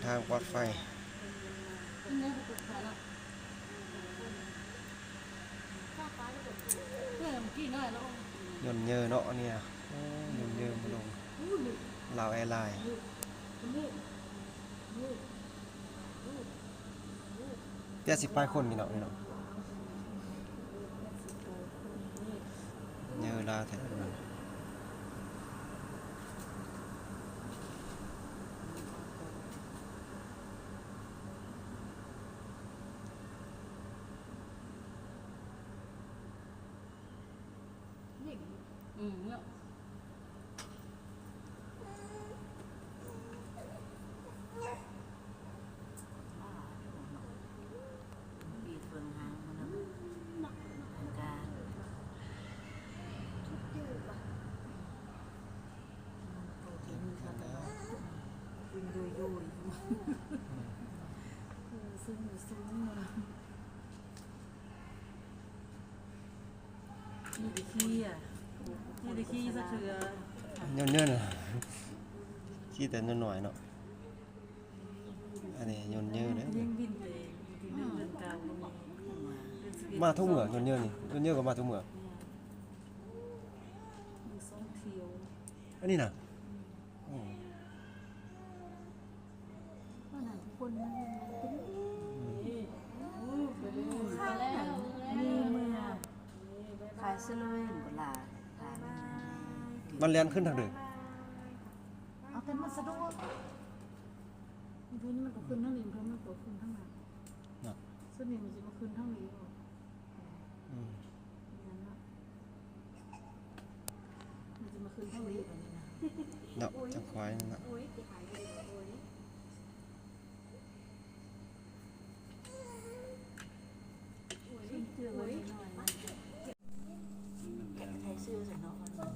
ທາງປອດໄພ. ຍົນເຍີເນາະອັນນີ້ນະ. ໂອ້ ຍົນເຍີມາລົງ ລາວແອລາຍ. ແປດສິບປາຍຄົນນີ້ເນາະ ພີ່ນ້ອງ. ເຍີລາວແທ້. ອືມ ເນາະ. ມີແຕ່ຂີ້ອະ ມີແຕ່ຂີ້ສະເທື່ອ. ຍົນເຍີນະ ຂີ້ແຕ່ນ້ອຍໆເນາະ. ອັນນີ້ຍົນເຍີເດ້. ມາທຸກເມື່ອ ຍົນເຍີນີ້ ຍົນເຍີກໍມາທຸກເມື່ອ. ອັນນີ້ນະ. ມັນແລ່ນຂຶ້ນທາງເດີ. ເອົາແຕ່ມັນສະດວກ. ເພິ່ນມັນກໍຂຶ້ນທາງນີ້ ເພິ່ນມັນກໍຂຶ້ນທາງນັ້ນເນາະ. ສ່ວນນີ້ມັນຊິມາຂຶ້ນທາງນີ້. ອືມ ແມ່ນເນາະ. ມັນຈະມາຂຶ້ນທາງນີ້ບາດນີ້ນະ ເນາະ ຈັກຄວາຍນັ້ນນະ.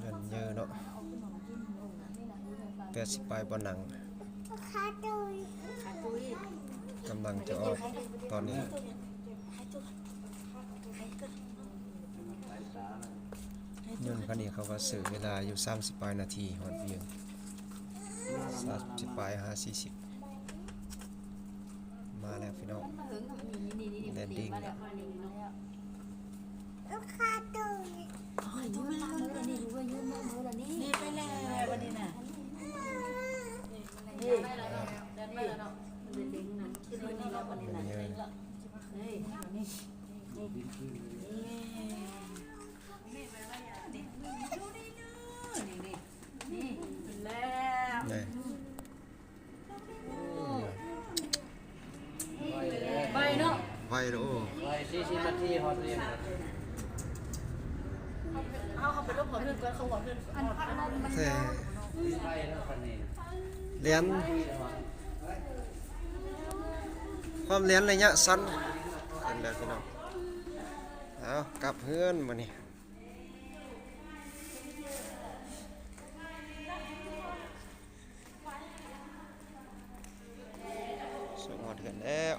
ຍົນເຍີເນາະ ແປດສິບປາຍບ່ອນນັ່ງ ກຳລັງຈະອອກຕອນນີ້. ຍົນຄັນນີ້ເຂົາກໍໃຊ້ເວລາຢູ່ສາມສິບປາຍນາທີຮອດວຽງ ສາມສິບປາຍຫາສີ່ສິບ. ມາແລ້ວພີ່ນ້ອງ ແລນດິ້ງແລ້ວ. ໄວເນາະ ໄວເນາະ. ໂອ້ ໄວ ສີ່ສິບນາທີຮອດວຽງ. ເຮົາ ເຮົາໄປລົບຮອດເຮືອນກ່ອນ ເຂົາຮອດເຮືອນ ອັນ ອັນນັ້ນມັນ ແທ້ ໄວເນາະຄັນນີ້. ແລ່ນ ຄວາມແລ່ນໄລຍະສັ້ນ ເປັນແບບນີ້ເນາະ. ເອົາ ກັບເຮືອນບາດນີ້. ສະຫອດເຮືອນແລ້ວ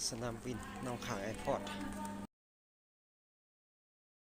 ສະໜາມບິນໜອງຄາຍແອພອດ.